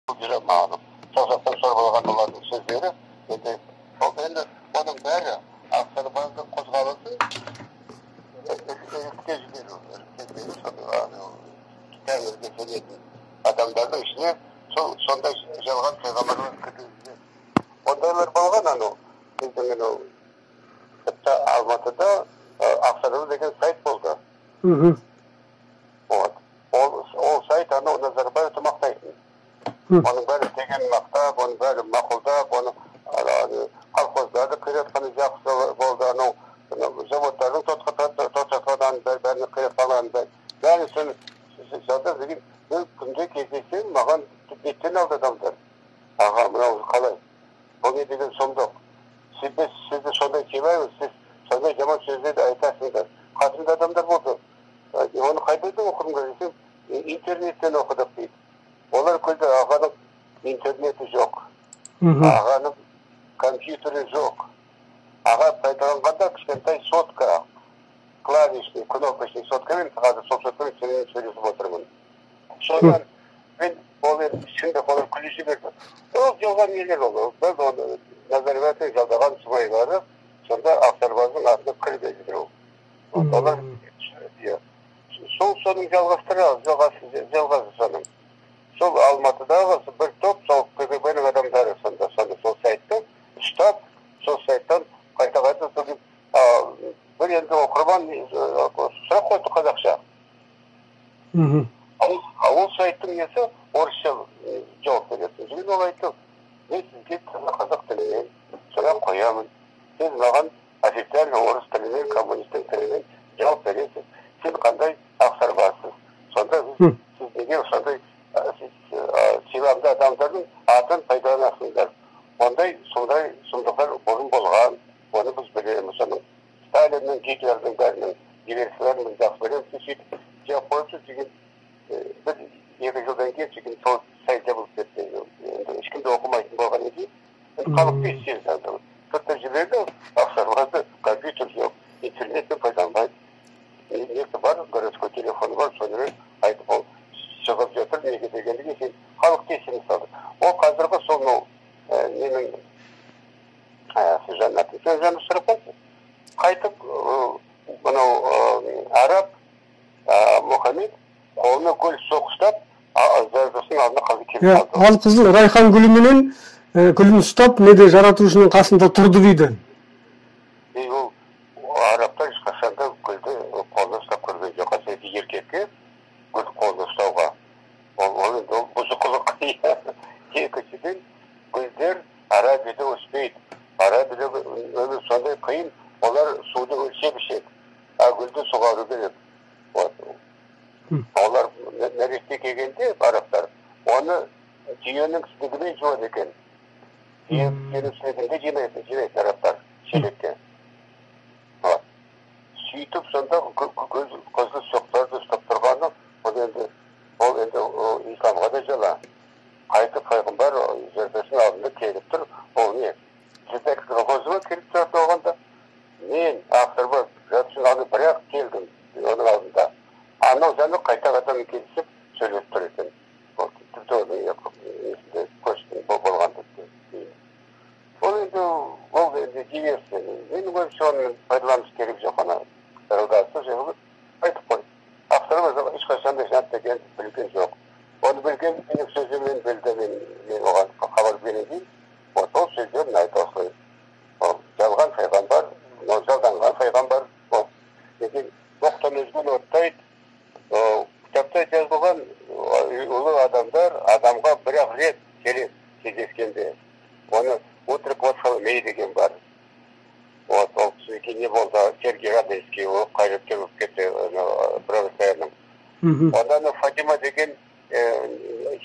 Маған саусақтан сорғалаған олардың сөздері. Енді ол, енді оның бәрі Ақсарбаздың қозғалысы ірікке жіберу, ірікке жіберу, тәңірге сенетін адамдардың ішіне сол сондай жалған пайғамбарлар кіргізді. Ондайлар болған. Анау біздің анау, тіпті Алматыда Ақсарбаз деген сайт болды. Вот ол сайт анау Назарбаевты мақтайтын, оның бәрі деген мақтап, оның бәрі мақұлдап, оны колхоздарды қиратқаны жақсы болды, анау заводтардың тоқтатқанын, бәрін қиратқанын, бәрін соны жазды деген. Мен күнде кездессем, маған беттен алды адамдар: «Аға, мынау қалай, бұл не деген сұмдық? Біз сізді сондай сыйлаймыз, сіз сондай жаман сөздерді айтасыңдар». Қасымда адамдар болды. «Оны қайдан оқыдыңдар?» — десем, «Интернеттен оқыдық», — дейді. Олар күлді. Ағаның интернеті жоқ, ағаның компьютері жоқ. Аға пайдаланғанда кішкентай сотка, клавишный, кнопочный соткамен. Қазір сол соткамен сенімен сөйлесіп отырмын. Содан мен ол енді шындық, олар күліп жіберді. Ол жалған нелер, ол біз оны Назарбаевтың жалдаған сыбайлары сонда Ақсарбаздың атына кір беріп ол. Олар, иә, сол соның жалғастыра, жалғасы, жалғасы соның. Сол Алматыдағы бір топ сол КГБ ның адамдары сонда соны сол сайтты ұстап, сол сайттан қайта қайта бір енді оқырман сұрақ қойды қазақша. Ол сайттың несі орысша жауап береді. Кейін ол айтты: «Мен сізге таза қазақ тілімен сұрақ қоямын, сіз маған официально орыс тілімен, коммунистің тілімен жауап бересіз. Сіз қандай ақсарбазсыз сонда? Сіз неге сондай сыйламды адамдардың атын пайдаланасыңдар? Ондай сондай сұмдықтар бұрын болған, оны біз білеміз. Оның Сталиннің, Гитлердің, бәрінің диверсияларын біз жақсы білеміз. Сіз сөйтіп жауап қойыпсыз», — деген. 1-2 жылдан кейін сөйтіп сол сайт жабылып кетті. Енді ешкім де оқымайтын болғаннан кейін халық тез сезді, сыртта жіберді. Ақсарбазды компьютер жоқ, интернетті пайдаланбайды, несі бар, городской телефоны бар, сонымен айтып ол шығып жатыр неге дегенде, сен халық тез сене салды. Ол қазіргі сол мынау ненің сіз жаңа сұрақ қойдыңыз. Қайтып мынау араб Мұхаммед қолына гүл соқ ұстап жазушының алдына қазір келіп қалды. Алқызыл райхан гүліменен, гүлін ұстап, неде, жаратушының қасында тұрды дейді. Ол арабтар ешқашан да гүлді қолына ұстап көрген жоқ, әсіресе еркекке гүл қолына ұстауға ол енді ол бұзықылық. Екіншіден, гүлдер Арабияда өспейді. Арабияда өмір сондай қиын, олар суды өлшеп ішеді, а гүлді суғару керек. Вот олар нәресте келгенде, арабтар оны түйенің сідігімен жуады екен. Түйенің сідігінде жинайды арабтар шелекке. Вот сөйтіп сонда қызыл шоқтарды ұстап тұрғаны, ол енді исламға да жала. Қайтып пайғамбар жаратушының алдында келіп тұр, ол не, председатель колхозы ма келіп тұрады оғанда? Мен Ақсарбас жаратушының алдына бірақ келдім, оның алдында анау жаны қайта қайтадан келісіп сөйлесіп тұр екен. Ол тіпті оның несінде көштің болған. Ол енді диверсия. Менің ойымша, оны пайдаланыс керек жоқ. Ана ырылдасып жығылып айтып қой. Ақсарбас ешқашан да жат деген білген жоқ. Оны білген менің сөзіммен білді. Мен оған хабар бергеннен кейін вот ол сөздерін айтты осылай. Ол жалған пайғамбар, ол жалданған пайғамбар. Ол егер оқтан өзген оттайды. Кітапта жазылған ұлы адамдар адамға бір ақ рет келеді кездескенде. Оны Отрок Варфоломей деген бар. Вот ол кісіге не болды, Сергий Радонежский, ол қайраткер болып кетті православным. Одан Фатима деген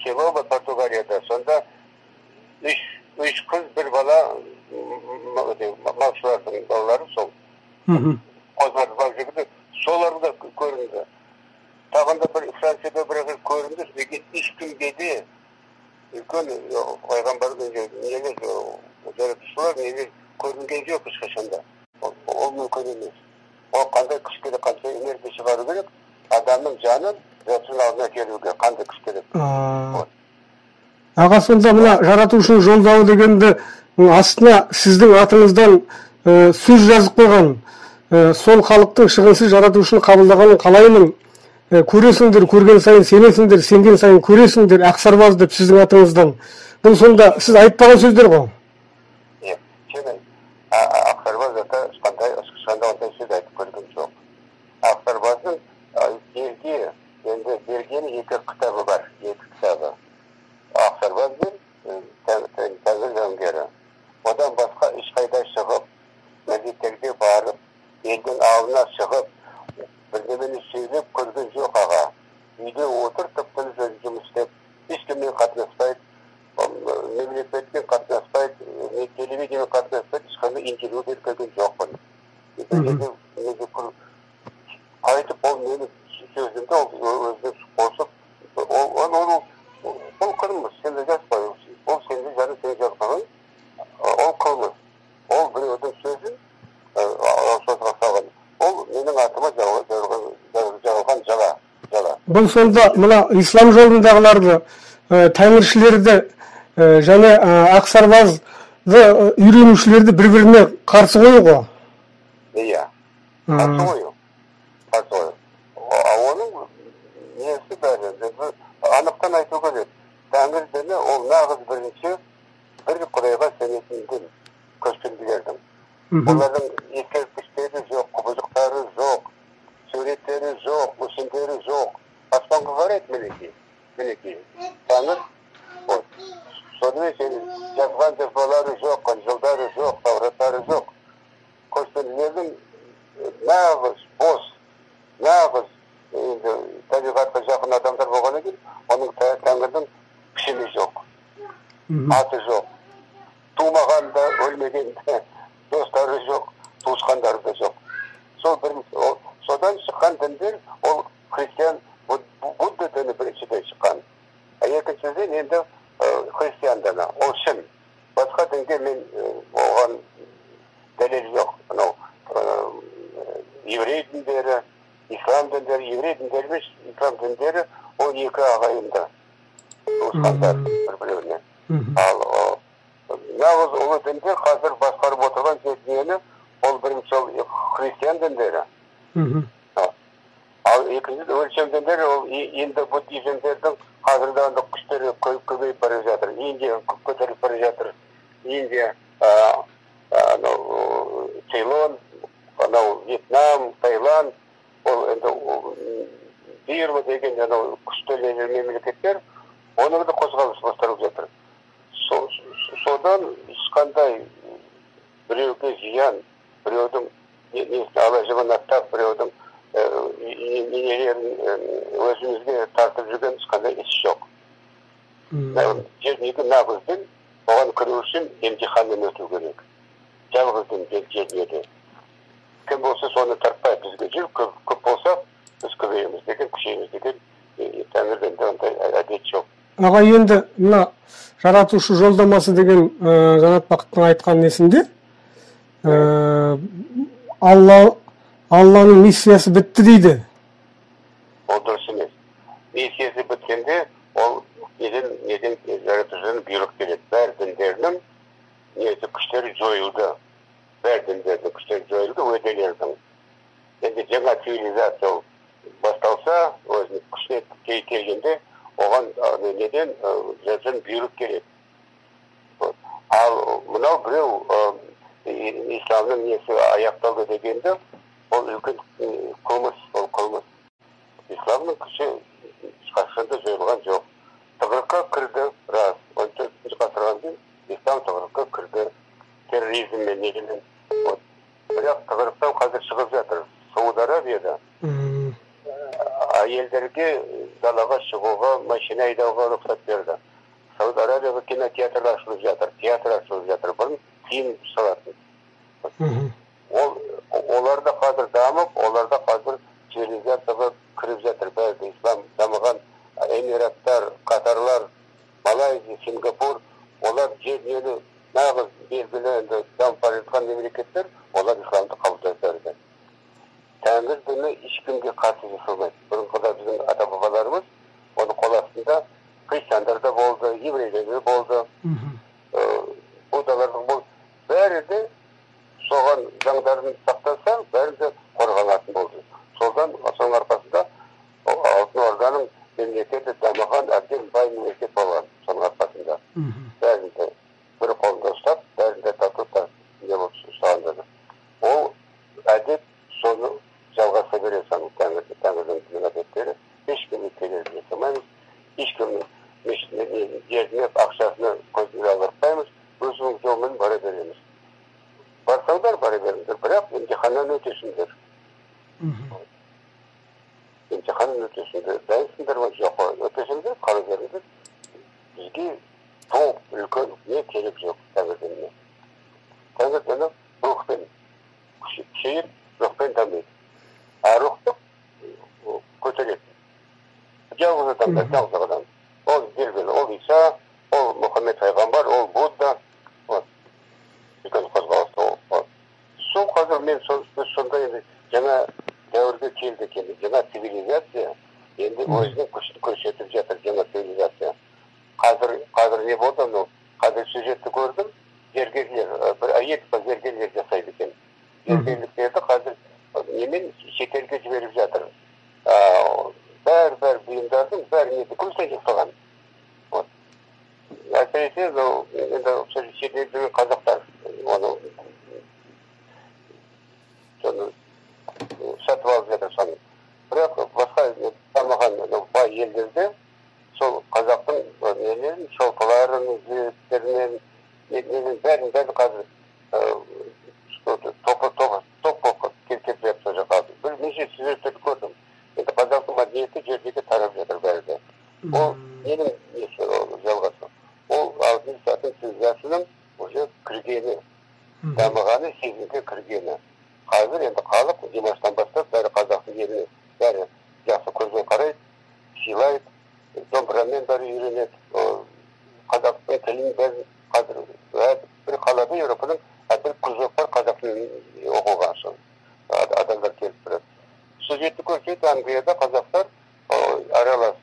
село бар Португалияда, сонда үш қыз, бір бала, малшылардың балалары, сол қозыларды бағып жүргенде солар да көрінді. Тағы да бір Францияда бір қыз көрінді. Содан ешкімге де үлкен пайғамбар, нелер, жаратушылар, нелер көрінген жоқ ешқашан да. Ол мүмкін емес. Ол қандай күш керек, қанша энергия шығару керек адамның жанын жаратушының алдына келуге, қандай күш керек? Вот. Аға, сонда мына жаратушының жолдауы дегенді астына сіздің атыңыздан сөз жазып қойған. Сол халықтың шығынсыз жаратушыны қабылдағанын қалаймын. Көресіңдер, көрген сайын сенесіңдер, сенген сайын көресіңдер, Ақсарбаз деп сіздің атыңыздан. Бұл сонда сіз айтпаған сөздер ғой? Иә, сен Ақсарбаз ата ешқандай ондай сөз айтып көрген жоқ. Ақсарбаздың жерге енді берген екі кітабы бар, екі кітабы. Ақсарбаз бен Тәңір жауынгері. Одан басқа ешқайда шығып, мезеттерге барып, елдің алдына шығып, бірдемені сөйлеп көрген жоқ аға. Үйде отыр, тып-тыныш өзі жұмыс істеп, ешкіммен қатынаспайды, мемлекетпен қатынаспайды, телевидениемен қатынаспайды, ешқандай интервью беріп көрген жоқпын. Қайтып ол мені сөзімді ол өзіне қосып, ол қылмыс, сен де жазба, ол сенде жарым сен жазбаған, ол қылмыс. Ол біреудің сөзін сотқа салған. Ол менің атыма жабылған жала. Бұл сонда мына ислам жолындағыларды, тәңіршілерді және Ақсарбазды үйренушілерді бір-біріне қарсы қою ғой? Иә, қарсы қою. Қарсы қою. Оның несі бәрі, анықтан айту керек. Тәңір діні ол нағыз бірінші бір Құдайға сенетін дін, көшпенділердің. Олардың ескерткіштері жоқ, құбыжықтары жоқ, суреттері жоқ, мүсіндері жоқ. Аспанға қарайды мінекей, мінекей. Тәңір, сонымен сен жазған жазбалары жоқ, жылдары жоқ, таураттары жоқ. Көшпенділердің нағыз бос, нағыз енді табиғатқа жақын адамдар болғаннан кейін оның тәңірдің пішіні жоқ, аты жоқ, тумаған да, өлмеген де, достары жоқ, туысқандары да жоқ. Сол содан шыққан діндер, ол христиан, Будда діні біріншіден шыққан. Екіншіден енді христиан діні, ол шын. Басқа дінге мен оған дәлел жоқ. Анау еврей діндері, ислам діндері, еврей діндері емес, ислам діндері, ол екі ағайынды туысқандар бір-біреуіне. Ал нағыз ұлы діндер қазір басқарып отырған дүниені, ол бірінші ол христиан діндері. Ал екінші өлшем діндері, ол инді буддизмдердің қазіргі таңда күштері көбейіп бара жатыр. Индия көтеріліп бара жатыр. Индия, анау Цейлон, анау Вьетнам, Таиланд, ол енді Бирма деген анау күшті мемлекеттер, оның да қозғалысы басталып жатыр. Содан ешқандай біреуге зиян, біреудің несін ала жібін аттап, біреудің нелерін өзімізге тартып жүрген ешқандай іс жоқ. Жердегі нағыз дін, оған кіру үшін емтиханнан өту керек. Жалғыз дін жердегі. Кім болса соны тартпай бізге жүр, көп болсақ біз көбейеміз деген, күшейеміз деген тәңірден де ондай әдет жоқ. Аға, енді мына жаратушы жолдамасы деген Жанат Бақыттың айтқан несінде Алланың миссиясы бітті дейді. Ол дұрыс емес. Миссиясы біткенде ол неден жаратушыдан бұйрық келеді. Бәр діндердің несі күштері жойылды. Бәр діндердің күштері жойылды, уәделердің. Енді жаңа цивилизация басталса, өзінің күшіне келгенде оған неден жаратушыдан бұйрық келеді. Ал мынау біреу исламның несі аяқталды дегенде, ол үлкен қылмыс, ол қылмыс. Исламның күші ешқашан да жойылған жоқ. Тығырыққа кірді, рас. 14 ғасырдан кейін ислам тығырыққа кірді. Терроризммен, неден. Бірақ тығырықтан қазір шығып жатыр. Сауд Арабияда әйелдерге далаға шығуға, машина айдауға рұқсат берді. Сауд Арабияда кинотеатр ашылып жатыр, театр ашылып жатыр. Бұрын тыйым салатын. Олар да қазір дамып, олар да қазір цивилизацияға кіріп жатыр. Бәрі ислам дамыған Эмираттар, Катарлар, Малайзия, Сингапур, олар жер нағыз белгілі енді дамып бара жатқан мемлекеттер, олар исламды қабылдап. Тәңір діні ешкімге қарсы жасалмайды. Бұрынғыда біздің ата-бабаларымыз оны қол астында Христиандар да болды, еврейлер де болды, буддалар да болды. Бәрі де соған заңдарын сақтаса, бәрі де қорғалатын болды. Содан соның арқасында Алтын Орданың мемлекеті дамыған, әбден бай мемлекет болған соның арқасында. Бәрін де бір қолында ұстап, бәрін де тату не болып ұстағанда. Ол әдет соны жалғаса береді, соның тәңірдің әдеттері. Ешкімге кедергі жасамаймыз, ешкімнің жеріне, ақшасына көзге алдыртпаймыз, өзіміздің жолмен бара береміз. Барсаңдар бара беріңдер, бірақ емтиханнан өтесіңдер. Емтиханнан өтесіңдер, дайынсыңдар ма, жоқ па, өтесіңдер, қала беріңдер. Бізге топ үлкен не керек жоқ тәңірден. Тәңірден рухпен күшейіп, рухпен дамиды. А рухты көтереді. Жалғыз адамдар, жалғыз адам. Ол белгілі, ол Иса, ол Мұхаммед пайғамбар, ол Будда. Үлкен қозғалыс ол. Сол қазір мен сондай енді жаңа дәуірге келдік енді, жаңа цивилизация енді өзінің күшін көрсетіп жатыр, жаңа цивилизация. Қазір не болды анау? Қазір сюжетті көрдім, зергерлер, бір әйел зергерлер жасайды екен. Зергерліктерді қазір немен шетелге жіберіп жатыр. Бәр бұйымдардың бәрі күмістен жасалған. Әсіресе енді шетелдегі қазақтар оны сатып алып жатыр соны. Бірақ басқа дамыған бай елдерде сол қазақтың нелерін, шолпыларын, жібектерінен, нелерін бәрін қазір топ болып келіп жатыр сол жаққа. Бірнеше сюжеттерді көрдім. Енді қазақтың мәдениеті жердегі тарап жатыр бәрі де. Ол ненің несі жалғасы? Ол алтын сатын цивилизацияның уже кіргені, дамығаны, сезімге кіргені. Қазір енді халық Димаштан бастап бәрі қазақтың еліне бәрі жақсы көзбен қарайды, сыйлайды, домбырамен бәрі үйренеді, қазақтың тілін бәрін қазір бір қалада Еуропаның әрбір кружок бар қазақ тілін оқуға сол адамдар келіп тұрады. Сюжетті көрсетті, Англияда қазақтар аралас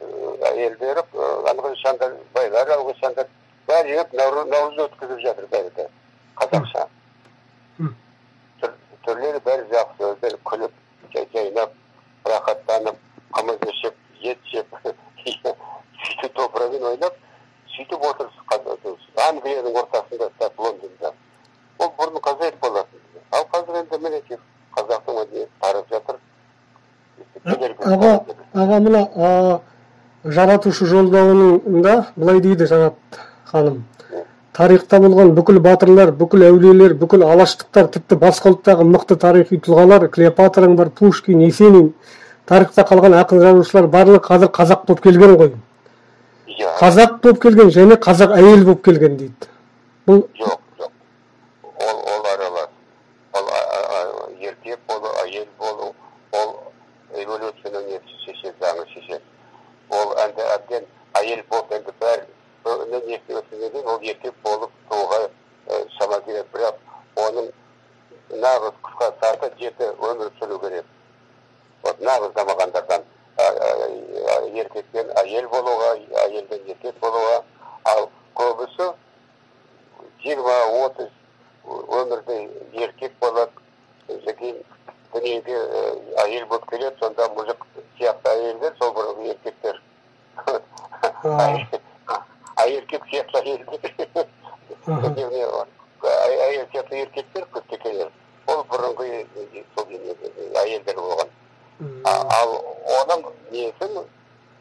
әйелдері, англичандар, байлар, англичандар бәрі жеп наурыз өткізіп жатыр бәрі де қазақша. Түрлері бәрі жақсы, өздері күліп, жайнап, рахаттанып, қымыз ішіп, ет жеп, сөйтіп домбырамен ойнап, сөйтіп отыр Англияның ортасында, Лондонда. Ол бұрын қазақ болатын. Ал қазір енді мінекей қазақтың мәдениеті тарап жатыр. Аға, мына жаратушы жолдауында былай дейді Жанат ханым. Тарихта болған бүкіл батырлар, бүкіл әулиелер, бүкіл алаштықтар, тіпті басқа ұлттағы мықты тарихи тұлғалар, Клеопатраң бар, Пушкин, Есенин, тарихта қалған ақын жазушылар барлығы қазір қазақ болып келген ғой. Қазақ болып келген және қазақ әйел болып келген дейді. Бұл жоқ, жоқ. Ол аралас. Ол еркек болу, әйел болу, ол эволюцияның несі шешеді, заңы шешеді. Ол енді әбден әйел болып енді бәрі ол еркек болып тууға шама керек, бірақ оның нағыз қысқа саты жеті өмір сүру керек. Нағыз дамығандардан еркектен әйел болуға, әйелден еркек болуға, ал көбісі 20-30 өмірде еркек болады, кейін дүниеге әйел болып келеді, сонда мужик сияқты әйелдер, сол бұрынғы еркектер. Еркек сияқты әйелдер, әйел сияқты еркектер көптекелер, ол бұрынғы сол әйелдер болған. Ал оның несін,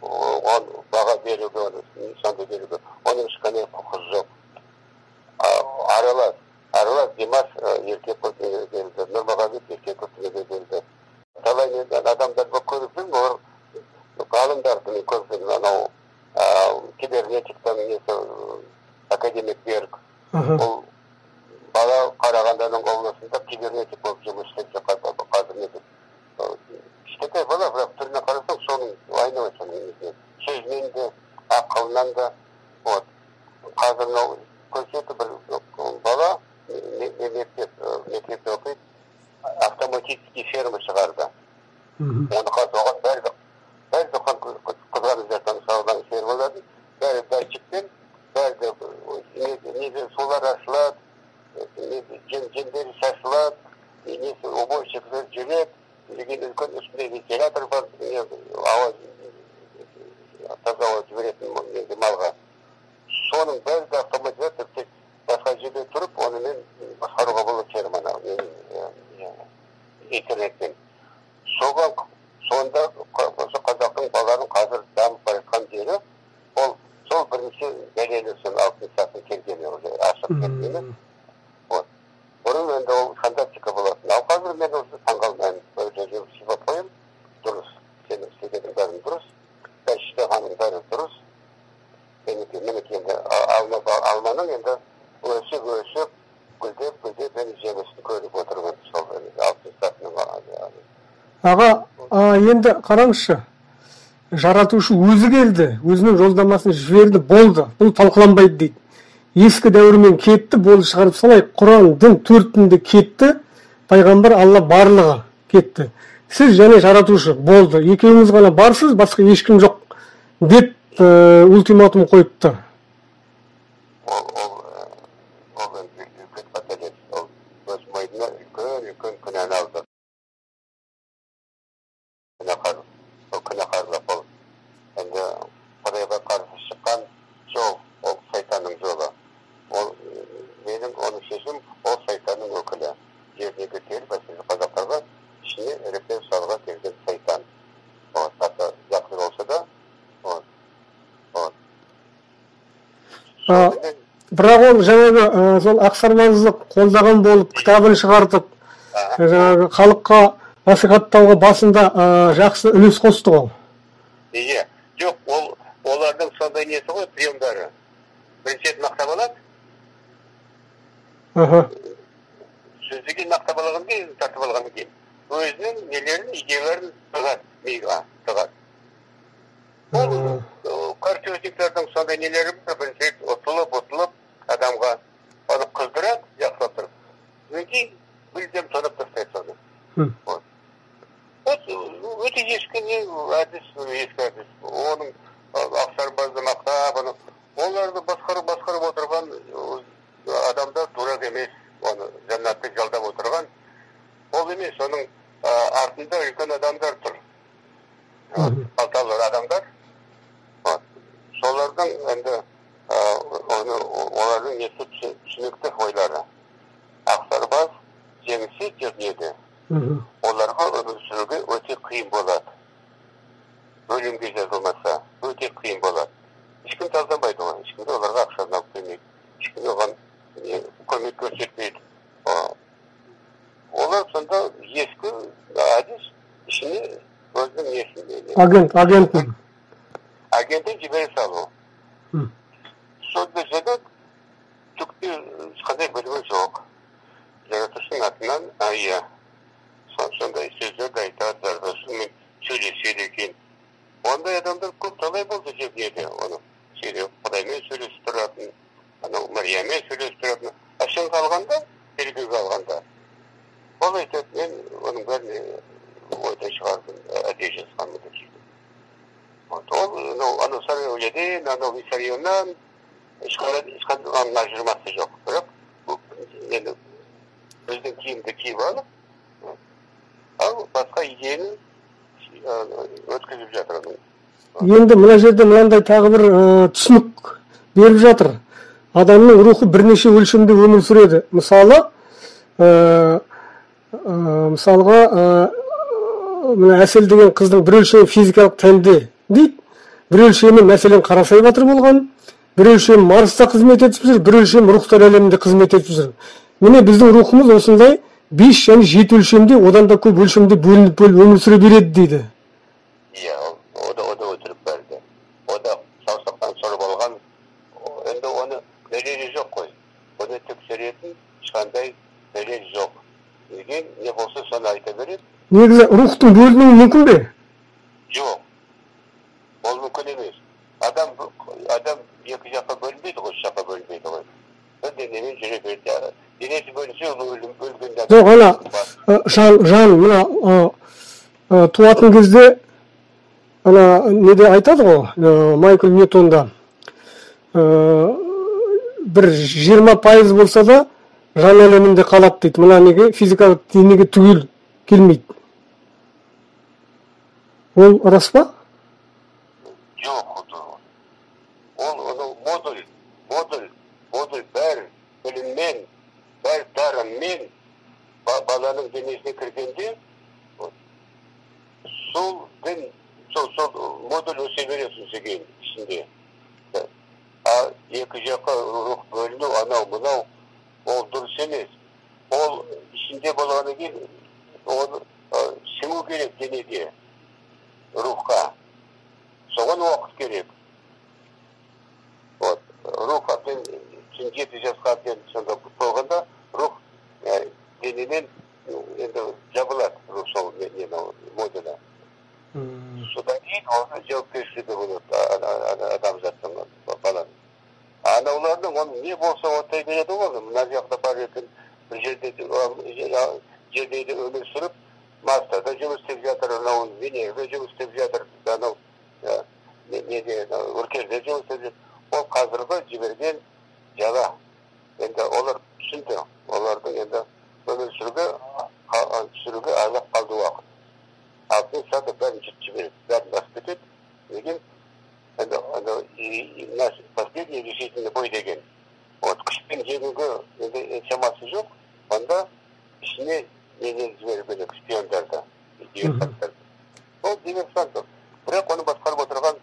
оған баға беруге, сонда беруге, оның ешқандай құқығы жоқ. Аралас Димаш еркек болып дүниеге келді, Нұрмағамбет еркек болып дүниеге келді. Талай адамдарды көріп жүрмін, олар ғалымдарды мен көріп жүрмін, анау кибернетиктан несі академик Берг. Ол бала Қарағанданың облысында кибернетик болып жұмыс істеп жатқан қазір нетіп. Кішкентай бала, бірақ түріне қарасаң соның айналасы соның несінен. Сөзінен де, ақылынан да. Вот. Қазір мынау көрсетті бір бала мектепте оқиды, автоматический ферма шығарды. Оны қазір оған бәрі қызғанып жатқан салған фермалардың бәрі таза ауа жіберетін малға. Соның бәрі де автоматизация, тек басқа жерде тұрып, онымен басқаруға болады ферманы интернетпен. Соған сонда осы қазақтың балаларының қазір дамып бара жатқан жері ол сол бірінші дәлелі, сол алтын сатының келгені, уже ашық келгені. Вот. Бұрын енді ол фантастика болатын. Ал қазір мен осы таңғалмаймын. Өте сипат қоямын. Дұрыс. Сенің істегенің бәрі дұрыс. Бәшті бәрі дұрыс. Мінекей енді алманың енді өсіп, гүлдеп, гүлдеп, енді жемісін көріп отырмын сол алтын сатының. Аға, енді қараңызшы, жаратушы өзі келді, өзінің жолдамасын жіберді, болды, бұл талқыланбайды дейді. Ескі дәуірмен кетті, болды, шығарып салайық. Құран, дін, төрт дінді кетті, пайғамбар, Алла барлығы кетті. Сіз және жаратушы, болды, екеуіңіз ғана барсыз, басқа ешкім жоқ деп ультиматум қойыпты. Ол үлкен қателік, ол өз мойнына үлкен күнәні алды. Ол күнәһарлық, ол енді Құдайға қарсы шыққан жол, ол сайтанның жолы. Ол менің оның шешім, ол сайтанның өкілі. Жеріне келіп, әсіресе қазақтарға ішіне іріктеп салуға келген сайтан. Вот, аты жақсы болса да, вот, вот. Бірақ ол жаңағы сол ақсарбаздық қолдаған болып, кітабын шығартып, жаңағы халыққа насихаттауға басында жақсы үлес қосты ғой. Иә, жоқ, ол олардың сондай несі ғой, приемдары. Бірінші рет мақтап алады. Сөздеген мақтап алған кейін, тартып алғаннан кейін өзінің нелерін, идеяларын тығады, миға тығады. Ол картежниктердің сондай нелері бар, бірінші рет ұтылып, адамға оны қыздырады, жақсылап тұрып. Одан кейін мүлдем тонап тастайды соны. Вот. Өте ескі не әдіс, ескі әдіс. Оның ақсарбазды мақтап, оларды басқарып отырған адамдар дурак емес, оны жәннатты жалдап отырған. Ол емес, оның артында үлкен адамдар тұр. Қалталы адамдар. Солардың енді олардың несі түсінікті ойлары. Ақсарбаз жеңсе дүниеде, оларға өмір сүруге өте қиын болады. Өлімге жазылмаса өте қиын болады. Ешкім талданбайды ғой, ешкім де оларға ақшаны алып бермейді, ешкім оған көмек көрсетпейді. Олар сонда ескі әдіс ішіне өзінің несін, агентін. Агентін жібере салу. Сонда жерде түкте ешқандай білімі жоқ. Жаратушының атынан, иә, сондай сөздерді айтады, жаратушымен сөйлеседі екен. Ондай адамдар көп талай болды жерде, оны Құдаймен сөйлесіп тұратын, анау Мариямен сөйлесіп тұратын. А шынға алғанда, белгіге алғанда, ол айтады, мен оның бәріне ойдан шығардым, әдейі жазғанмын деп сөйтіп. Ол анау Сараевледен, анау Виссарионнан ешқандай оның ажырамасы жоқ. Бірақ енді біздің киімді киіп алып, ал басқа идеяны өткізіп жатыр. Енді мына жерде мынандай тағы бір түсінік беріп жатыр. Адамның рухы бірнеше өлшемде өмір сүреді. Мысалы, мысалға, мына Әсел деген қыздың бір өлшемі физикалық тәнде дейді, бір өлшемі мәселен Қарасай батыр болған, бір өлшемі Марста қызмет етіп жүр, бір өлшемі рухтар әлемінде қызмет етіп жүр. Міне біздің рухымыз осындай 5 және 7 өлшемде, одан да көп өлшемде бөлініп бөліп өмір сүре береді дейді. Иә, о да өтірік бәрі. О да саусақтан сорып алған, енді оны дәлелі жоқ қой. Оны тексеретін ешқандай дәлел жоқ. Неге не болса соны айта береді. Негізі рухтың бөлінуі мүмкін бе? Жоқ. Ол мүмкін емес. Адам екі жаққа бөлінбейді ғой, үш жаққа бөлінбейді ғой. Бір денемен жүре береді. Денесі бөлінсе, ол өлгенде. Жоқ, ана жан мына туатын кезде ана неде айтады ғой, Майкл Ньютонда бір 20% болса да жан әлемінде қалады дейді. Мына неге физикалық денеге түгел келмейді. Ол рас па? Жоқ. Жоқ, ол анау модуль, модуль бәрі біліммен, бәрі дарынмен баланың денесіне кіргенде сол дін, сол модуль өсе береді кейін ішінде. А екі жаққа рух бөліну, анау мынау, ол дұрыс емес. Ол ішінде болғаннан кейін оны сіңу керек денеге, рухқа. Соған уақыт керек. Вот, рух әбден 7 жасқа әбден сонда толғанда рух денемен енді жабылады, рух сол модулі. Содан кейін оның жауапкершілігі болады адамзаттың, баланың. Анаулардың оның не болса ондай береді ғой, мына жақта бар екен, бір жерде жерде өмір сүріп, Марстада жұмыс істеп жатыр, анау Венерада жұмыс істеп жатыр, анау неде, Өркерде жұмыс істеп жатыр. Ол қазіргі жіберген жала. Енді олар түсінді, олардың енді өмір сүруге айлап қалды уақыт. Алтын сатып бәрін жыртып жібереді, бәрін басып кетеді. Деген енді наш последний решительный бой деген. Вот күшпен жеңуге енді шамасы жоқ, онда ішіне нені жіберу керек, шпиондарды, диверсанттарды. Ол диверсант. Бірақ оны басқарып отырған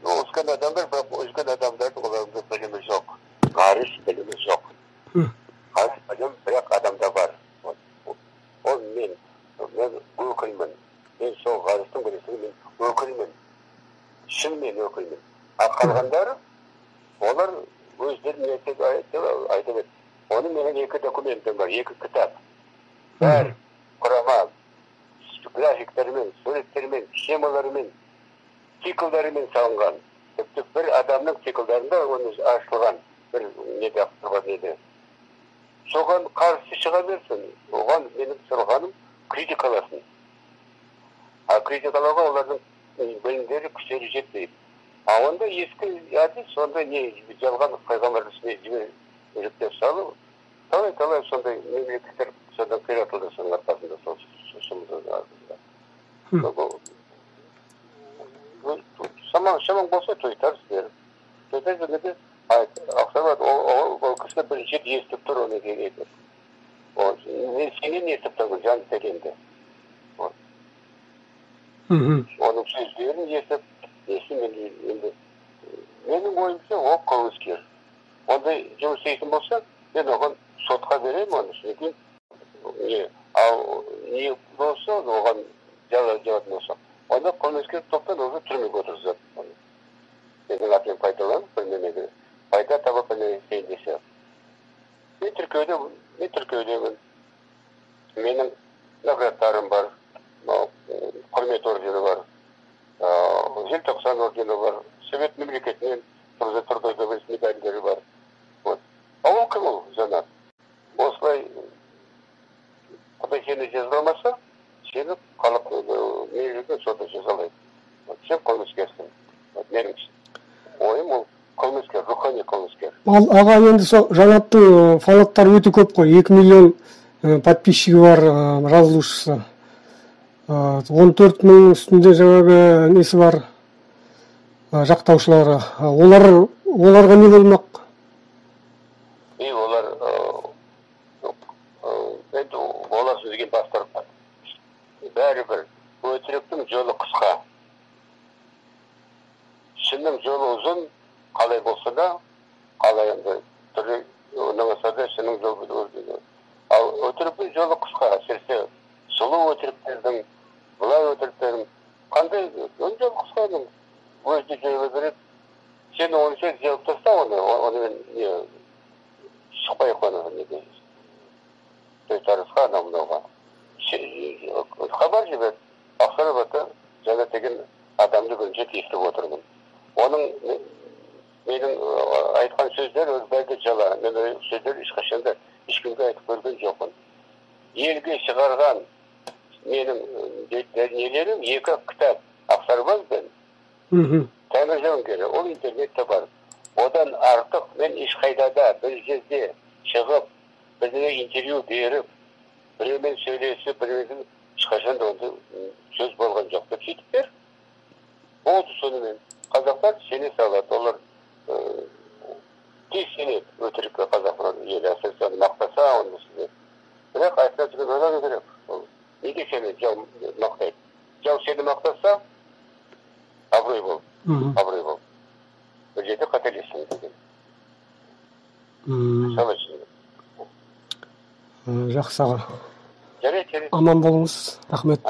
өскен адамдар, бірақ өскен адамдардың олардың білімі жоқ. Ғарыш білімі жоқ. Ғарыш білім бірақ адамда бар. Ол мен өкілмін. Мен сол ғарыштың бірлестігінің мен өкілмін. Шынымен өкілмін. А қалғандары олар өздері не айтып еді. Оның менің 2 документім бар, 2 кітап. Бәрі құрама графиктермен, суреттермен, схемалармен, циклдарымен салынған. Тіпті бір адамның циклдарында оны ашылған бір неде тұрған еді. Соған қарсы шыға берсін, оған менің сұрағаным критикаласын. А критикалауға олардың білімдері, күштері жетпейді. А онда ескі әдіс, сонда не жалған пайғамбардың үстіне жіберіп салу, талай-талай сондай мемлекеттер содан қиратылды, соның арқасында, сол сұмдықтың арқасында. Шамаң болса тойтарыс бер. Тойтарыс дегенде Ақсарбат, ол кісі бірінші рет естіп тұр оны деген. Мен сенен естіп тұрмын, жан дегенде. Оның сөздерін естіп, мен енді менің ойымша ол қылмыскер. Ондай жұмыс істейтін болса, мен оған сотқа беремін оны, содан кейін не, ал не болса, оған жала жабатын болса, онда қылмыскер топтан уже түрмеге отырғызады. Менің атыммен пайдаланып, бірдемеге пайда табып бірдеме істейін десе. Мен тіркеудемін. Менің наградтарым бар, құрмет ордені бар, Желтоқсан ордені бар, Совет мемлекетінен трудовой медальдері бар. Вот. А ол кім ол, Жанат? Осылай Құдай сені жазаламаса, сені халық мемлекет соты жазалайды. Сен қылмыскерсің. Менің ойым ол қылмыскер, рухани қылмыскер. Ал аға, енді сол Жанаттың фанаттары өте көп қой. 2 миллион подписчигі бар, жазылушысы. 14 мың үстінде жаңағы несі бар, жақтаушылары. Оларға не болмақ? Олар енді олар сөзге бас тартпады. Бәрібір өтіріктің жолы қысқа. Шынның жолы ұзын, қалай болса да, қалай енді түрлі болса да шынның жолы ұзын. Ал өтіріктің жолы қысқа, әсіресе сұлу өтіріктердің, былай өтіріктердің қандай оның жолы қысқа, оның өзі жойыла береді. Сен оны сен жауып таста оны, онымен не шықпай қойны неге тойтарысқа, анау мынауға. Хабар жібер, Ақсарбатта Жанат деген адамды бірінші естіп отырмын. Оның менің айтқан сөздері бәрі жала. Мен ол сөздерді ешқашан да ешкімге айтып көрген жоқпын. Елге шығарған менің нелерім 2 кітап, Ақсарбаз бен Тәңір жауынгері, ол интернетте бар. Одан артық мен ешқайда да бір жерде шығып, бірдеңе интервью беріп, біреумен сөйлесіп, біреумен ешқашан да ондай сөз болған жоқ деп сөйтіп бер. Болды сонымен. оның үстіне. Бірақ айтқан сөзін ойлану керек. Ол неге сені жау мақтайды? Жау сені мақтаса, абырой бол. Абырой бол. Бір жерде қателестің деген. Солай түсіндім. Жақсы, аға. Жарайды, жарайды. Аман болыңыз. Рахмет.